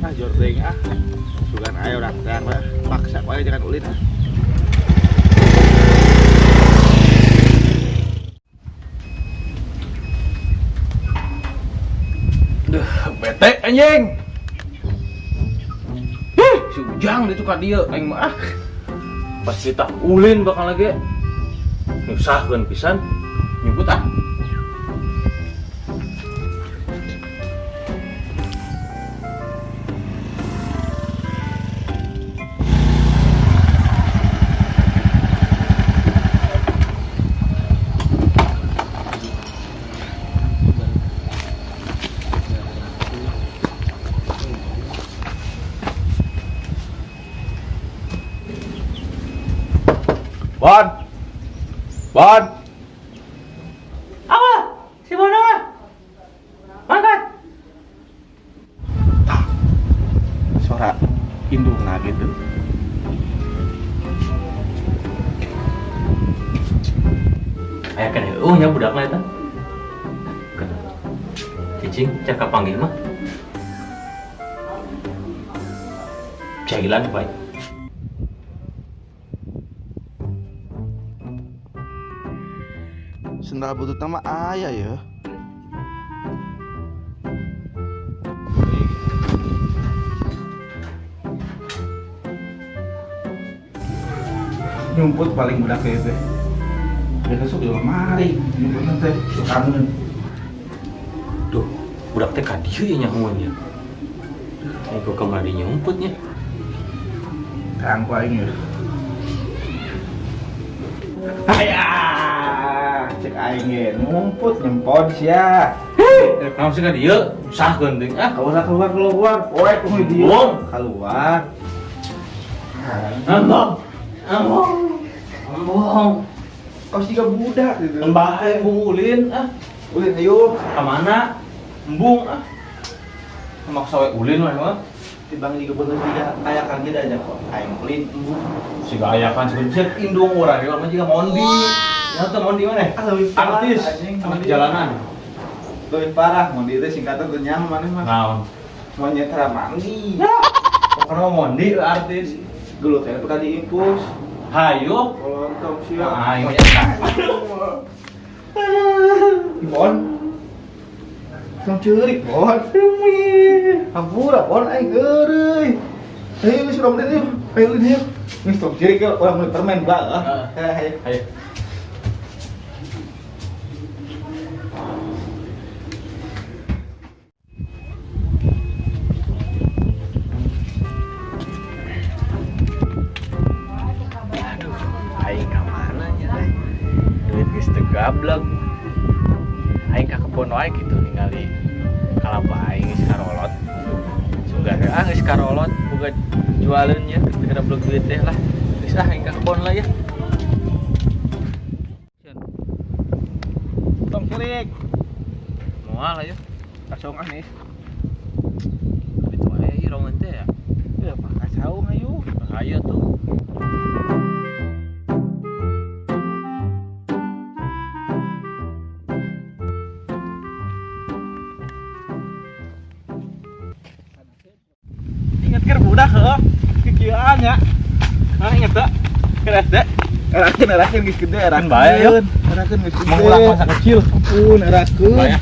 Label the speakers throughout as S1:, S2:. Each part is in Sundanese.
S1: Ah jordeng ah. Sugan ayo urang teh paksa wae jangan ulin ah.
S2: Duh, bete anjing. Hih, si Ujang itu ka dieu aing mah ah. Pas kita ulin bakal lagi. Nyusahkeun pisan. Nyebut ah.
S1: Bon. Bon.
S2: Apa? Si Bono mah? Angkat.
S1: Tah. Suara indungna gitu.
S2: Aya kan heueuh nya budakna eta. Cicing cek kapanggih mah. Jahilan baik.
S1: Sendal butut mah aya ya. Nyumput paling budak teh teh. Biasa sok di lemari, nyumput teh kangen.
S2: Duh, budak teh ka dieu ya nyahoan nya. Aing kok kamari nyumput nya.
S1: Terang ku aing ya. Hayah, cek aing ge ngumput nyempon sia.
S2: Naon sih ka dieu? Sahkeun teuing ah.
S1: Keluar keluar keluar, poek kudu dieu. Keluar.
S2: Ambong. Ambong. Ambong.
S1: Kos tiga budak gitu.
S2: Embah embung ulin ah.
S1: Ulin ayo.
S2: Ka mana? Embung ah. Maksa we ulin mah mah.
S1: Tibang juga bener tiga ayakan gitu aja kok. Aing ulin embung.
S2: Siga ayakan siga bisa indung urang ieu mah jiga mondi. Ya teh mondi mana?
S1: Ah, leuwih parah,
S2: Artis
S1: anjing,
S2: anak
S1: mondi.
S2: jalanan.
S1: Leuwih parah mondi teh singkatan teu nyaho maneh mah.
S2: Naon?
S1: Monyet tara mandi.
S2: Pokoknya mah mondi we artis.
S1: Gelut teh peka diimpus.
S2: Hayo.
S1: Kolontong sia.
S2: Aing.
S1: Bon. Tong ceurik, Bon. Hampura, Bon, aing heureuy. Ayo geus urang deui. Ayo ulin yeuh. Geus tong ceurik ya urang meuli permen bae ah.
S2: Heeh.
S1: Hayo.
S2: Hayo. Aduh, aing ka mana nya teh? Duit geus teu gablek. Aing ka kebon wae kitu ningali kalapa aing geus karolot. Sugan ah geus karolot boga jualeun nya geus teu gablek duit teh lah. Geus ah aing ka kebon lah ya.
S1: Tong ceurik.
S2: Moal ayo.
S1: Kacau ah nih.
S2: Itu aya ieu rongan teh ya.
S1: Ya pak kacau ayo.
S2: Ayo tuh.
S1: Ingat keur budak heuh. Kikieuan nya. Hah inget teu? Keur SD. Erakeun erakeun geus gede erakeun.
S2: Bae yeuh.
S1: Erakeun geus gede.
S2: Mengulang masa kecil.
S1: Ampun erakeun.
S2: Bae.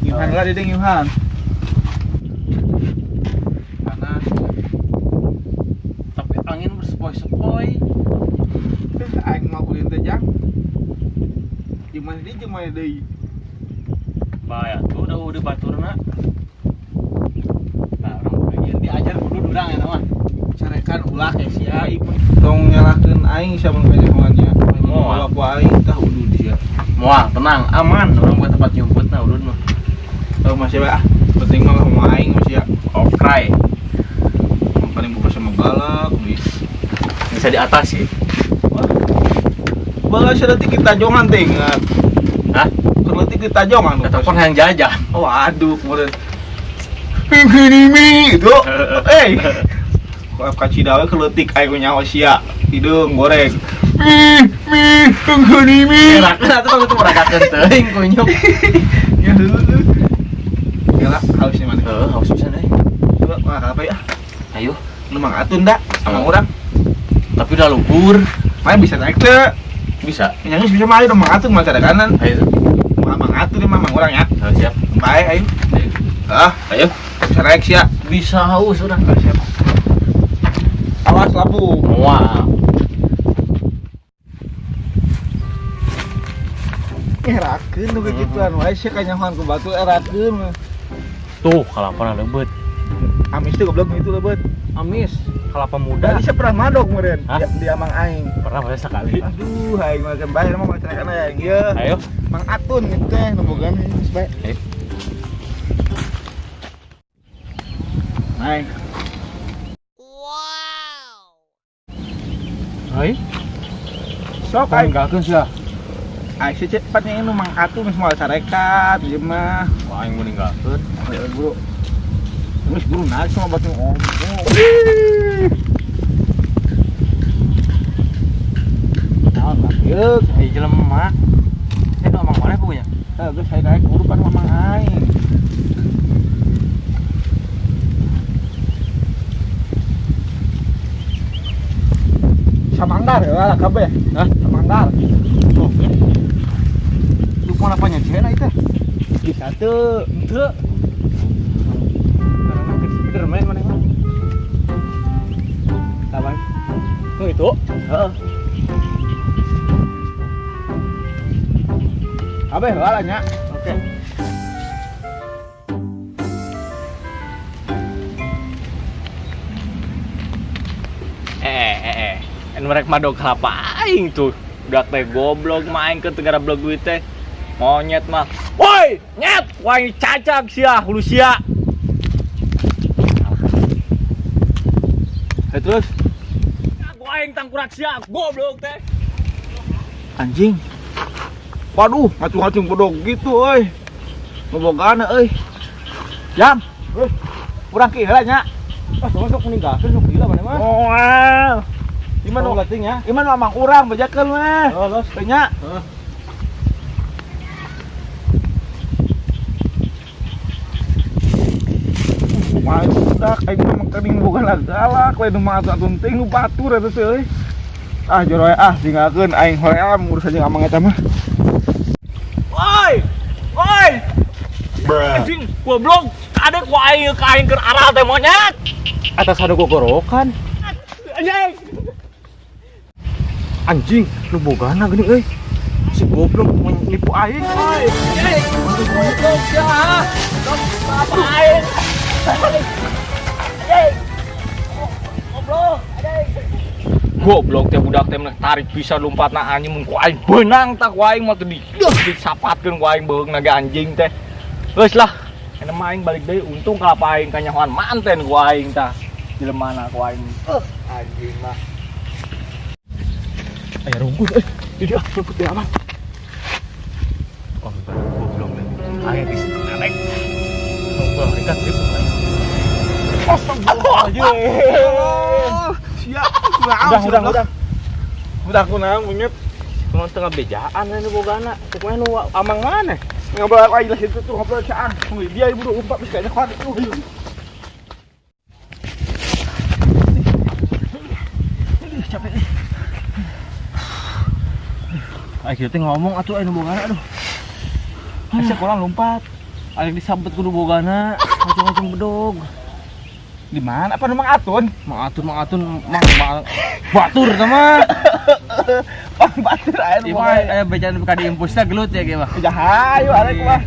S1: Yuhan lah diding Yuhan.
S2: Panas. Tapi angin bersepoi-sepoi.
S1: Aing mau ulin teh jang. Jeung mana deui jeung mana deui.
S2: Bae atuh udah baturna. Nah, urang pengen diajar kudu urang eta mah.
S1: Carekan ulah ke sia ieu. Tong nyalahkeun aing sia mun kanyahoan nya.
S2: Moal.
S1: Ulah ku aing tah udud sia.
S2: Moal tenang, aman urang buat tempat nyumputna udud mah.
S1: Oh, masih ah. Penting mah sama aing masih ya.
S2: Okray.
S1: Yang paling buka sama galak deui.
S2: Bisa diatasi.
S1: Wah. Bae sia detik kita jongan teh ingat.
S2: Hah?
S1: Keur leutik di tajongan.
S2: Telepon yang jajan.
S1: Oh, aduh kemudian. Mimi gitu. Eh. Kalau kacidawe keur leutik aing nyaho sia. Hideung goreng. Mi, mi, penghuni mi.
S2: Erakeun atuh tong meragakeun teuing kunyuk.
S1: Ya dulu dulu. Gila, hausnya mana?
S2: Heeh, haus pisan euy.
S1: Coba makan apa ya?
S2: Ayo.
S1: Lu mang atun dah sama
S2: Oh.
S1: orang.
S2: Tapi udah lumpur.
S1: Main bisa naik teu.
S2: Bisa.
S1: Yang bisa mah ayo dong mang atun mah cara kanan.
S2: Ayo.
S1: Mang mang atun mah mang orang ya.
S2: Ayo siap.
S1: Baik ayo.
S2: Ayo.
S1: Ah,
S2: Ayo.
S1: bisa naik sia.
S2: Bisa haus urang.
S1: Ah, siap. Awas labu.
S2: Wah.
S1: Erakeun nu gituan wae sia kanyahoan ku batu erakeun.
S2: Tuh, kalapana leubet.
S1: Amis tuh goblok itu leubet.
S2: Amis, kelapa muda.
S1: Tadi saya pernah madog meureun
S2: Hah?
S1: di amang aing.
S2: Pernah pada sekali.
S1: Aduh, aing mah can bae mah maca kana aing ieu.
S2: Ayo.
S1: Mang Atun gitu teh nu bogaan geus bae.
S2: Ayo.
S1: Naik.
S2: Hai.
S1: Sok aing.
S2: Ninggalkeun sia.
S1: Aing sih cepatnya ini Mang Atun geus moal carekat ieu mah.
S2: Wah, aing mau ninggalkeun.
S1: Ayo bro. Geus buru naik sama batu om. Naon lah ieu?
S2: Ai jelema. Eh, nu amang mana punya?
S1: Heuh, geus saya naik buru pan mamang aing. Samanggar ya lah kabeh.
S2: Hah?
S1: Samanggar.
S2: Oh. Lu mau apa nyecena itu?
S1: Bisa tuh.
S2: Henteu. Karena ke Spiderman mana mah.
S1: Kawan.
S2: Nu itu?
S1: Heeh. Kabeh lah nya.
S2: Oke. Eh. En mereka madog kelapa aing tuh. Budak teh goblok main ke tenggara blog duit teh. Monyet mah. Woi, nyet, wah ini cacak sia, hulu sia.
S1: Eh terus
S2: Aku aing tangkurak sia, goblok teh.
S1: anjing. Waduh, ngacung-ngacung bodog gitu euy. Ngobogana euy. Jam. Euy. Urang ki heula nya.
S2: Ah, sok ninggalkeun sok gila mana mah.
S1: Moal. Iman
S2: Oh,
S1: nu
S2: geuting ya.
S1: Iman nu amang urang bejakeun mah.
S2: Oh, los.
S1: Teu nya.
S2: Heeh.
S1: Wah, budak aing mah mengkening boga galak we nu mah atuh ting nu batur eta teh euy. Ah joroe ah tinggalkeun aing hoream urusan jeung amang eta mah.
S2: Woi! Woi! Anjing, goblok. Ada ku aing ka aing keur aral teh monyet. Atas ada gogorokan. Anjing. Anjing, lu bogana geuning euy. Si goblok mau nipu aing. Woi, anjing. Goblok sia. Apa aing? Anjing. Goblok, anjing. Goblok teh budak teh tarik bisa lompatna anjing mun ku aing beunang tak ku aing mah teu di disapatkeun ku aing beuheungna ge anjing teh. Geus lah, eta mah aing balik deui untung kalapa aing kanyahoan manten ku aing tah. Jelemana ku aing. Anjing mah.
S1: Aya rungkut euy. Di dieu ah rungkut di aman.
S2: Oh, goblok teh. Aing geus naik. Goblok mereka trip aing.
S1: Astagfirullahaladzim. Siap.
S2: Udah.
S1: Udah aku naon monyet.
S2: Kumaha teu ngabejaan anu bogana. Pokoknya nu amang mana?
S1: Ngobrol aku aja lah situ tuh ngobrol caang. Dia ibu umpat bisa kayaknya kuat itu. Aduh, capek nih.
S2: Aing teh ngomong atuh anu bogana aduh.
S1: Asa kurang lompat.
S2: Aing disabet kudu bogana, ngacung-ngacung bedog.
S1: Di mana? Apa nu Mang Atun?
S2: Mang Atun, Mang Batur sama.
S1: Mang Batur aya nu
S2: Ieu mah aya bejaan ka diimpusna gelut ya ge mah.
S1: Jahayu arek mah.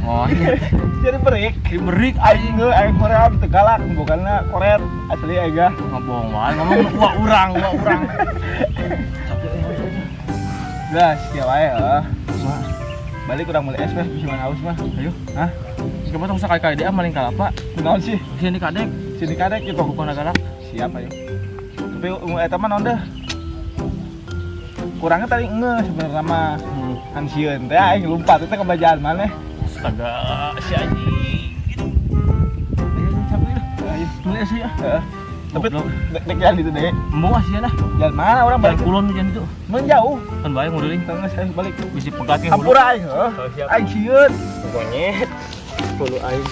S2: Oh, iya.
S1: Jadi berik.
S2: Diberi
S1: Aing geus aing koream teu galak bukanna koret asli aing gah.
S2: Ngabohong wae ngomong wah urang, wah urang. Capek euy.
S1: Gas, ya wae heuh. Balik urang meuli es weh bisa mana haus mah.
S2: Ayo.
S1: Hah?
S2: Coba tong sakali-kali dia maling kalapa.
S1: Kunaon sih?
S2: Sini kadek,
S1: Sini kadek gitu.
S2: bukan galak.
S1: Siap ayo. Tapi eta mah naon deh? Kurangnya tadi nge sebenarnya mah. Kan sieun teh aing lompat teh kebajaan maneh.
S2: Astaga, si anjing.
S1: Ayo capek dah. Ayo.
S2: Beli es ya.
S1: Heeh. Tapi
S3: Goblok.
S1: Dek jalan itu deh.
S3: Embung ah sia lah.
S1: Jalan mana orang
S3: Jalan
S1: balik?
S3: kulon jalan itu.
S1: Menjauh.
S3: Kan bae nguruling.
S1: Tengah saya balik.
S3: Bisi pegat ge hulu.
S1: Hampura aing heuh.
S3: Oh, siap.
S1: Aing sieun.
S3: Monyet. Hulu aing.